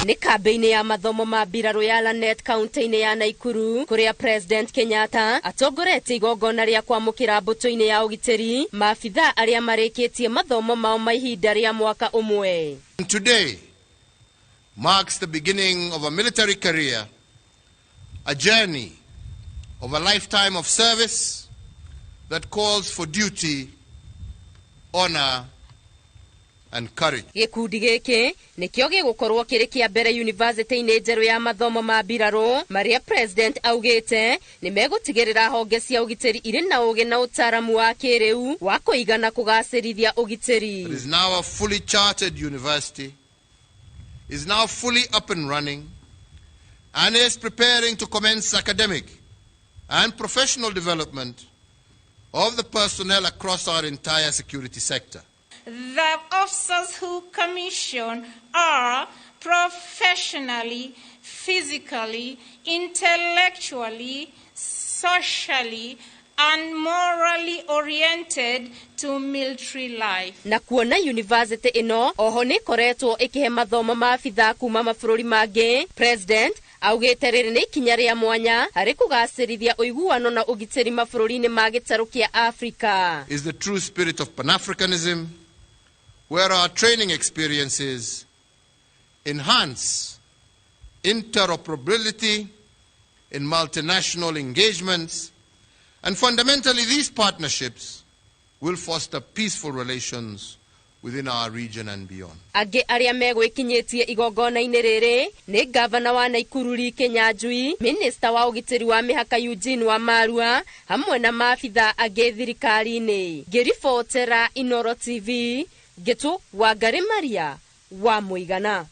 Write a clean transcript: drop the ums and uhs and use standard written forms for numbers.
Nĩ kambĩ-inĩ ya mathomo ma mbirarũ ya Lanet kaunti-inĩ ya Naikuru, kũrĩa President Kenyatta atongoretie igongona rĩa kwamũkĩra mbũtũ-inĩ ya ũgitĩri maabithaa arĩa marĩkĩtie mathomo mao ma ihinda rĩa mwaka ũmwe. Today marks the beginning of a military career, a journey of a lifetime of service that calls for duty, honor, and courage. Gĩkundi gĩkĩ nĩkĩo gĩgũkorwo kĩrĩ kĩa mbere yunivasĩtĩ-inĩ njerũ ya mathomo ma mbirarũ, marĩa President augĩte nĩ megũtigĩrĩra honge cia ũgitĩri irĩ na ũgĩ na ũtaaramu wa kĩrĩu wa kũigana kũgacĩrithia ũgitĩri. It is now a fully chartered university, is now fully up and running, and is preparing to commence academic and professional development of the personnel across our entire security sector. The officers who commission are professionally, physically, intellectually, socially, and morally oriented to military life. Na kuona yunivasĩtĩ ĩno oho nĩ ĩkoretwo ĩkĩhe mathomo ma abithaa kuma mabũrũri mangĩ, President augĩte rĩrĩ nĩ ikinya rĩa mwanya harĩ kũgacĩrithia ũiguano na ũgitĩri mabũrũri-inĩ ma gĩtarũ kĩa Afrika. Is the true spirit of Pan-Africanism, where our training experiences enhance interoperability in multinational engagements, and fundamentally these partnerships will foster peaceful relations within our region and beyond. Angĩ arĩa megwĩkinyĩtie igongona-inĩ rĩrĩ nĩ ngavana wa Naikuru Lee Kinyanjui, minista wa ũgitĩri wa mĩhaka Eugene Wamalwa, hamwe na maabitha angĩ thirikari-inĩ. Ngĩribotera Inoro TV, Ngĩtũ Wangari Maria wa Mũigana.